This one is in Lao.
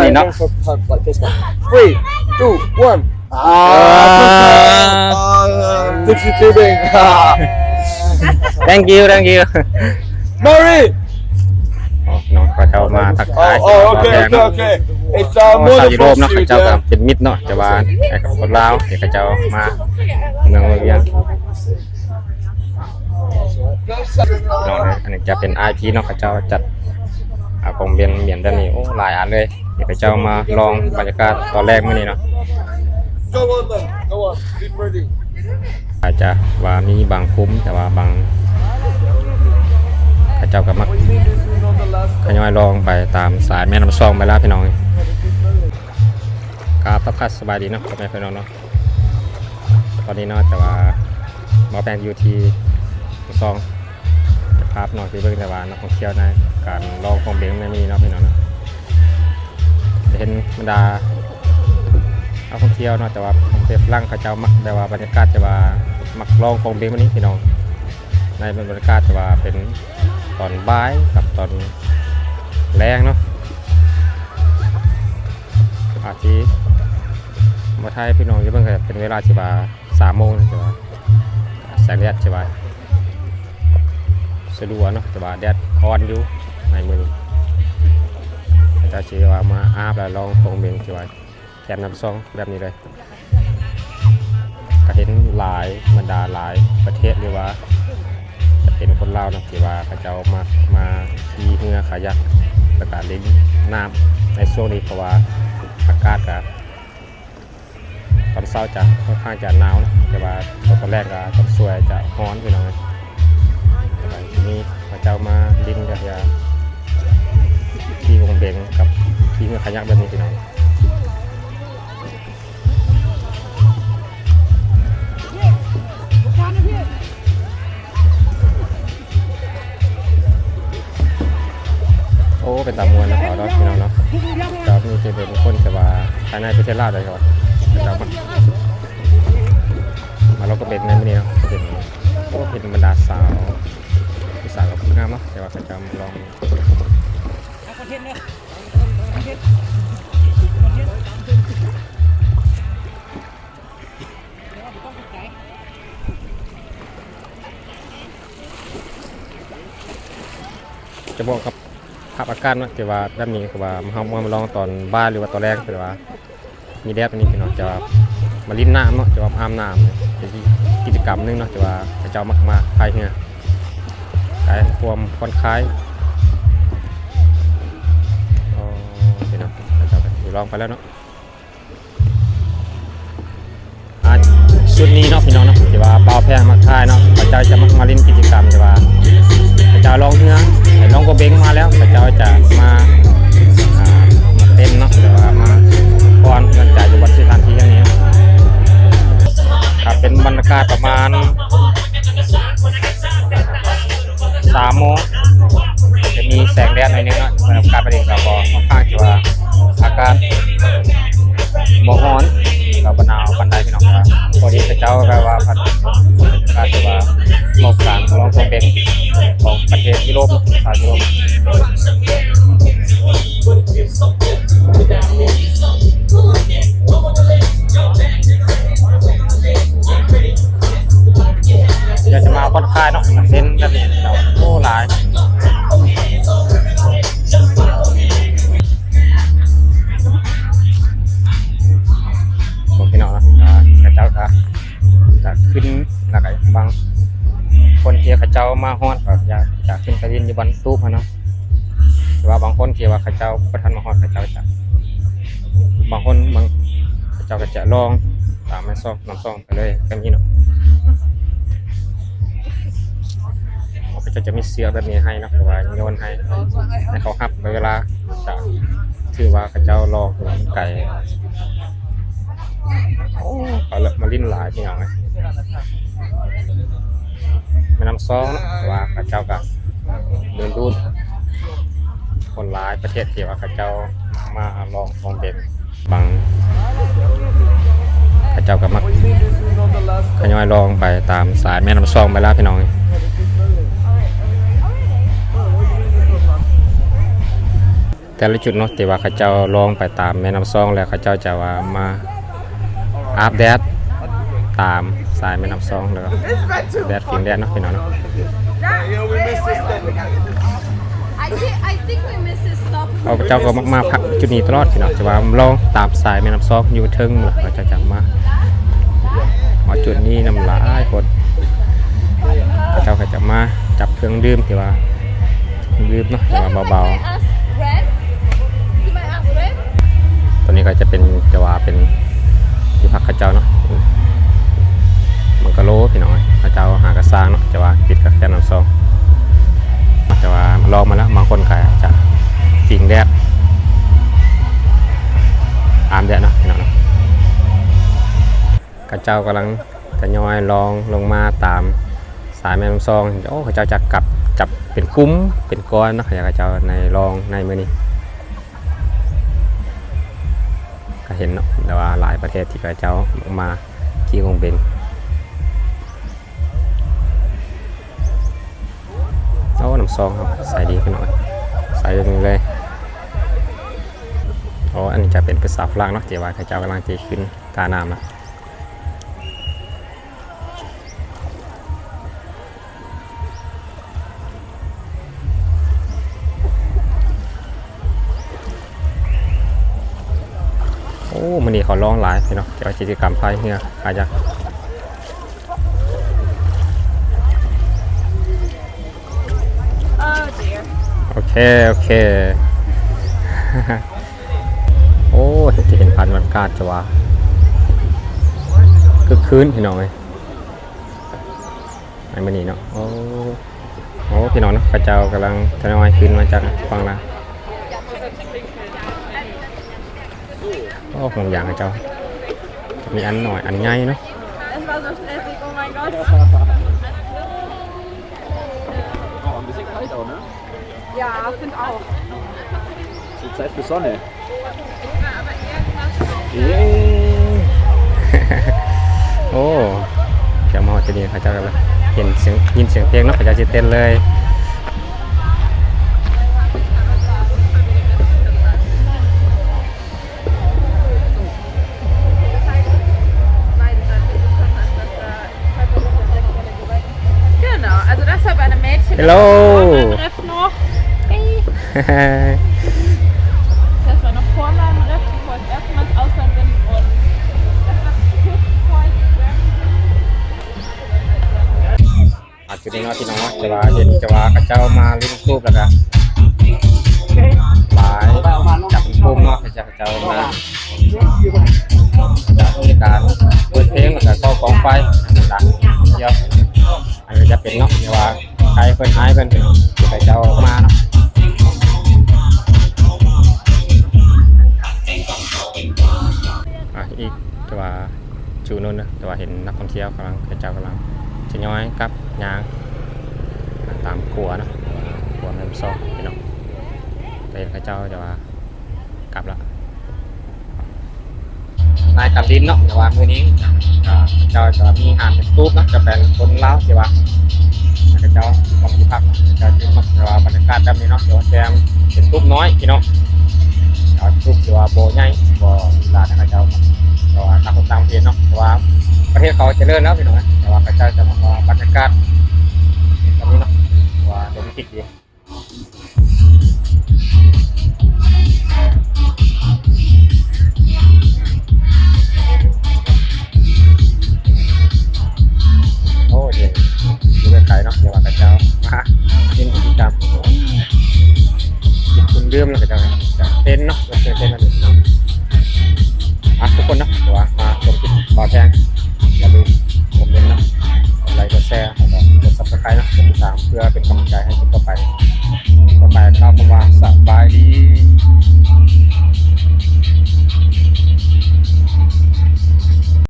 ນີ້ເນາະ Three, two, one. ອ່າ ອ່າ Tipsy Tubing. Thank you, thank you. Mary. ເນາະ ເຂົາເຈົ້າມາທັກທາຍ ໂອ້ ໂອເຄ ໂອເຄ ໂອເຄ. ເອີ ຊາວ ໂອ້ ຊາວຢູໂຣບເນາະ ເຂົາເຈົ້າກໍເປັນມິດເນາະ ແຕ່ວ່າໃຫ້ກັບຄົນລາວ ທີ່ເຂົາເຈົ້າມາເມືອງວຽງ ເນາະ. ອັນນີ້ຈະເປັນ ອາຍພີ ເນາະ ເຂົາເຈົ້າຈັດ ອາ ກອງເບັງມຽນແບບນີ້ ໂອ້ ຫຼາຍອັນເລີຍ ທີ່ເຂົາເຈົ້າມາລອງບັນຍາກາດຕອນແລກມື້ນີ້ເນາະ. Go on then, go on, be pretty. ອາດຈະວ່າມີບາງກຸ່ມ ແຕ່ວ່າບາງ ເຂົາເຈົ້າກໍມັກຂະຫຍອຍລອງໄປຕາມສາຍແມ່ນ້ຳຊອງໄປແລ້ວ ພີ່ນ້ອງ. ກາບທັກທາຍສະບາຍດີເນາະ ພໍ່ແມ່ພີ່ນ້ອງເນາະ. ຕອນນີ້ເນາະ ແຕ່ວ່າບ່າວແພງຢູ່ທີ່ນ້ຳຊອງ ຈະພາພີ່ນ້ອງໄປເບິ່ງ ແຕ່ວ່ານັກທ່ອງທ່ຽວໃນການລອງກອງເບັງໃນມື້ນີ້ເນາະ ພີ່ນ້ອງເນາະ. ຈະເຫັນບັນດານັກທ່ອງທ່ຽວເນາະ ແຕ່ວ່າເປັນຝຣັ່ງ ເຂົາເຈົ້າມັກແບບວ່າບັນຍາກາດທີ່ວ່າມັກລອງກອງເບັງແບບນີ້ ພີ່ນ້ອງ. ໃນບັນຍາກາດທີ່ວ່າເປັນຕອນບ່າຍກັບຕອນແລງເນາະ ອາ ທີ່ບໍ່ໄທ ພີ່ນ້ອງຈະເບິ່ງ ກໍເປັນເວລາທີ່ວ່າສາມໂມງ ທີ່ວ່າແສງແດດທີ່ວ່າສະຫຼວງເນາະ ແຕ່ວ່າແດດຮ້ອນຢູ່ໃນມື້ນີ້ ເຂົາເຈົ້າຊິວ່າມາອາບ ແລ້ວລອງກອງເບັງທີ່ວ່າແຄມນ້ຳຊອງແບບນີ້ເລີຍ. ກໍເຫັນຫຼາຍ ບັນດາຫຼາຍປະເທດ ຫຼືວ່າຈະເປັນຄົນລາວເນາະ ທີ່ວ່າເຂົາເຈົ້າມັກມາຂີ່ເຮືອຄາຍັກ ແລ້ວກໍຫຼິ້ນນ້ຳໃນຊ່ວງນີ້ ເພາະວ່າອາກາດກໍ ຕອນເຊົ້າຈະຄ່ອນຂ້າງຈະໜາວເນາະ ແຕ່ວ່າຕອນແລງກໍຕອນສວຍຈະຮ້ອນ ພີ່ນ້ອງເອີຍ. ແລ້ວກໍທີ່ນີ້ເຂົາເຈົ້າມາຫຼິ້ນກັບເຮືອ ຂີ່ກອງເບັງກັບຂີ່ເຮືອຄາຍັກແບບນີ້ ພີ່ນ້ອງ. ໂອ້ ເປັນຕາມ່ວນເນາະ ເຂົາເນາະ ພີ່ນ້ອງເນາະ. ກໍມີແຕ່ເປັນຄົນທີ່ວ່າພາຍໃນປະເທດລາວໂດຍສະເພາະ ເຂົາເຈົ້າມາ ມາລອງກອງເບັງໃນມື້ນີ້ເນາະ. ເປັນ ໂອ້ ເປັນບັນດາສາວ ຜູ້ສາວກໍງາມເນາະ ແຕ່ວ່າເຂົາເຈົ້າມາລອງ. ຈະບອກກັບສະພາບອາກາດເນາະ ທີ່ວ່າແບບນີ້ ຄືວ່າເຮົາມາລອງຕອນບ່າຍ ຫຼືວ່າຕອນແລງ ຄືວ່າມີແດດແບບນີ້ ພີ່ນ້ອງ ຈະວ່າມາຫຼິ້ນນ້ຳເນາະ ຈະວ່າອາບນ້ຳ ເປັນກິດຈະກຳໜຶ່ງເນາະ ທີ່ວ່າເຂົາເຈົ້າມັກມາພາຍເຮືອ ກາຍຄວາມຜ່ອນຄາຍ. ໂອ້ ພີ່ນ້ອງ ເຂົາເຈົ້າກໍຊິລອງໄປແລ້ວເນາະ. ອ່າ ຈຸດນີ້ເນາະ ພີ່ນ້ອງເນາະ ທີ່ວ່າບ່າວແພງມາຖ່າຍເນາະ ເຂົາເຈົ້າຈະມັກມາຫຼິ້ນກິດຈະກຳ ທີ່ວ່າເຂົາເຈົ້າລ່ອງເຮືອ ໄດ້ລ່ອງກອງເບັງມາແລ້ວ ເຂົາເຈົ້າຈະມາ ອ່າ ມາເຕັ້ນເນາະ ຫຼືວ່າມາຜ່ອນຢ່ອນໃຈຢູ່ບ່ອນສະຖານທີ່ແຫ່ງນີ້. ກໍເປັນບັນຍາກາດປະມານ ສາມໂມງ ຈະມີແສງແດດໜ້ອຍໜຶ່ງເນາະ ບັນຍາກາດປະເດກກໍບໍ່ ຂ້ອນຂ້າງທີ່ວ່າອາກາດບໍ່ຮ້ອນ ກໍບໍ່ໜາວປານໃດ ພີ່ນ້ອງ. ແຕ່ວ່າພໍດີເຂົາເຈົ້າແບບວ່າພັດ ກໍຖືວ່າເໝາະກັບການລອງກອງເບັງຂອງປະເທດຢູໂຣບ ຊາວຢູໂຣບ. ຢາກຈະມາຜ່ອນຄາຍເນາະ ມັນເປັນແບບນີ້ເນາະ ໂອ້ ຫຼາຍ ພວກພີ່ນ້ອງເນາະ ອ່າ ເຂົາເຈົ້າກໍຈະຂຶ້ນ ແລ້ວກໍບາງຄົນທີ່ເຂົາເຈົ້າມາຮອດກໍຢາກຈະຂຶ້ນໄປຫຼິ້ນຢູ່ບ່ອນຕູບຫັ້ນເນາະ. ແຕ່ວ່າບາງຄົນທີ່ວ່າເຂົາເຈົ້າບໍ່ທັນມາຮອດ ເຂົາເຈົ້າຈະ ບາງຄົນ ບາງ ເຂົາເຈົ້າກໍຈະລອງຕາມແມ່ນຊອກ ນຳຊ່ອງໄປເລີຍກໍມີເນາະ. ເຂົາເຈົ້າຈະມີເຊືອກແບບນີ້ໃຫ້ເນາະ ເພາະວ່າໂຍນໃຫ້ ໃຫ້ເຂົາຮັບເວລາ ຈະຖືວ່າເຂົາເຈົ້າລອງ ເພາະວ່າມັນໄກ. ໂອ້ ເຂົາເລີຍມາຫຼິ້ນຫຼາຍ ພີ່ນ້ອງເອີຍ. ແມ່ນ້ຳຊອງເນາະ ເພາະວ່າເຂົາເຈົ້າກໍດຶງດູດຄົນຫຼາຍປະເທດທີ່ວ່າເຂົາເຈົ້າມາລອງກອງເບັງ. ບາງ ເຂົາເຈົ້າກໍມັກຂະຫຍອຍລອງໄປຕາມສາຍແມ່ນ້ຳຊອງໄປແລ້ວ ພີ່ນ້ອງເອີຍ. ແຕ່ລະຈຸດເນາະ ທີ່ວ່າເຂົາເຈົ້າລ່ອງໄປຕາມແມ່ນ້ຳຊອງ ແລ້ວເຂົາເຈົ້າຈະວ່າມາອາບແດດຕາມສາຍແມ່ນ້ຳຊອງ ແລ້ວກໍແດດ ຟິງແດດເນາະ ພີ່ນ້ອງເນາະ. ເຂົາເຈົ້າກໍມັກມາພັກຈຸດນີ້ຕະຫຼອດ ພີ່ນ້ອງ ຈະວ່າລ່ອງຕາມສາຍແມ່ນ້ຳຊອງຢູ່ເທິງພຸ້ນລະ ເຂົາເຈົ້າຈະມາຮອດຈຸດນີ້ນຳຫຼາຍຄົນ ເຂົາເຈົ້າກໍຈະມາຈັບເຄື່ອງດື່ມ ທີ່ວ່າ ດື່ມເນາະ ແຕ່ວ່າເບົາໆ. ຕົວນີ້ກໍຈະເປັນ ແຕ່ວ່າເປັນທີ່ພັກເຂົາເຈົ້າເນາະ ບັງກະໂລ ພີ່ນ້ອງເອີຍ ເຂົາເຈົ້າຫາກະສ້າງເນາະ ແຕ່ວ່າຕິດກັບແຄມນ້ຳຊອງ ແຕ່ວ່າລອງມາແລ້ວ ບາງຄົນກໍຈະຟິງແດດ ອາບແດດເນາະ ພີ່ນ້ອງເນາະ. ເຂົາເຈົ້າກຳລັງທະຍອຍລ່ອງລົງມາຕາມສາຍແມ່ນ້ຳຊອງ. ໂອ້ ເຂົາເຈົ້າຈະກັບ ຈັບເປັນກຸ່ມເປັນກ້ອນເນາະ ເຂົາເຈົ້າໃນລ່ອງໃນມື້ນີ້ ກໍເຫັນເນາະ ແຕ່ວ່າຫຼາຍປະເທດທີ່ເຂົາເຈົ້າມາຂີ່ໂຮງບິນ. ໂອ້ ນ້ຳຊອງເຮົາໃສດີພີ່ນ້ອງ ໃສແບບນີ້ເລີຍ. ໂອ້ ອັນນີ້ຈະເປັນປະຊາຝຣັ່ງເນາະ ທີ່ວ່າເຂົາເຈົ້າກຳລັງຈະຂຶ້ນທ່ານ້ຳນະ. ໂອ້ ມື້ນີ້ເຂົາລ່ອງຫຼາຍພີ່ນ້ອງ ກ່ຽວກັບກິດຈະກຳພາຍເຮືອຄາຍັກ. ໂອເຄ ໂອເຄ. ໂອ້ ຈະເຫັນພາບບັນຍາກາດຈະວ່າຄຶກຄື້ນພີ່ນ້ອງເອີຍ ໃນມື້ນີ້ເນາະ. ໂອ້ ໂອ້ ພີ່ນ້ອງເນາະ ເຂົາເຈົ້າກຳລັງທະຍອຍຂຶ້ນມາຈາກຝັ່ງລາວ. ໂອ້ ຫ່ວງຢາງເຂົາເຈົ້າ ມີອັນນ້ອຍອັນໃຫຍ່ເນາະ. Das war so stressig, oh mein Gott. Oh, ein bisschen kalt auch, ne? Ja, finde auch. Ist die Zeit für Sonne. ເອີ ໂອ້ ເຈົ້າມາຮອດທີ່ນີ້ ເຂົາເຈົ້າກໍເຫັນສຽງ ຍິນສຽງເພງເນາະ ເຂົາເຈົ້າຊິເຕັ້ນເລີຍ. เฮลโล Genau, also das war bei einem Mädchen im Riff noch. Hey. Das war noch vor meinem Riff, bevor ich erstmal ins Ausland bin. Und das war kurz bevor ich gegangen bin. ອາ ຈຸດນີ້ເນາະ ພີ່ນ້ອງເນາະ ຈະວ່າເຫັນ ຈະວ່າເຂົາເຈົ້າມາຫຼິ້ນຕູບ ແລ້ວກະຫຼາຍ ຈັບກຸ່ມເນາະ ເຂົາເຈົ້າ ເຈົ້າມາ ຈະມີການເປີດເພງ ແລ້ວກະກໍ່ກອງໄຟ ອັນນີ້ລະ ດຽວ ອັນນີ້ຈະເປັນເນາະ ທີ່ວ່າໃກ້ເພິ່ນ ອ້າຍເພິ່ນ ທີ່ເຂົາເຈົ້າມາເນາະ. ອາ ອີກ ແຕ່ວ່າ ຈຸດນັ້ນນະ ແຕ່ວ່າເຫັນນັກທ່ອງທ່ຽວກຳລັງ ເຂົາເຈົ້າກຳລັງທະຍອຍກັບຍ່າງຕາມຂົວເນາະ ຂົວແມ່ນ້ຳຊອງພີ່ນ້ອງ ແຕ່ເຫັນເຂົາເຈົ້າແຕ່ວ່າກັບລະ ນາຍການຫຼິ້ນເນາະ ແຕ່ວ່າມື້ນີ້ ເຂົາເຈົ້າຈະມີງານເປັນກຸ່ມເນາະ ຈະເປັນຄົນລາວທີ່ວ່າ ເຂົາເຈົ້າຢູ່ກອງທີ່ພັກ ເຂົາເຈົ້າຈະມັກ ແຕ່ວ່າບັນຍາກາດແບບນີ້ເນາະ ແຕ່ວ່າແຕ່ເປັນກຸ່ມນ້ອຍພີ່ນ້ອງ ເປັນກຸ່ມທີ່ວ່າບໍ່ໃຫຍ່ ບໍ່ຫຼາຍນະ ເຂົາເຈົ້າ ແຕ່ວ່າຕ່າງຄົນຕ່າງປະເທດເນາະ ເພາະວ່າປະເທດເຂົາຈະເລີນແລ້ວພີ່ນ້ອງ ແຕ່ວ່າເຂົາເຈົ້າຈະມັກວ່າບັນຍາກາດແບບນີ້ເນາະ ເພາະວ່າໂຣແມນຕິກດີ. ໂອ້ ເຫັນຢູ່ໄກໆເນາະ ແຕ່ວ່າເຂົາເຈົ້າມາເຮັດກິດຈະກຳ ກິນເຄື່ອງດື່ມ ແລ້ວເຂົາເຈົ້າເຕັ້ນເນາະ ເຕັ້ນ ເຕັ້ນ ເຕັ້ນ ເນາະ. ອ່ະ ທຸກຄົນເນາະ ແຕ່ວ່າມາຊົມຄລິບບ່າວແພງ ຢ່າລືມຄອມເມັນເນາະ ກົດໄລ ກົດແຊ ແລ້ວກໍກົດ Subscribe ເນາະ ກົດຕິດຕາມ ເພື່ອເປັນກຳລັງໃຈໃຫ້ຄລິບຕໍ່ໄປ ຕໍ່ໄປກ່າວຄຳວ່າ ສະ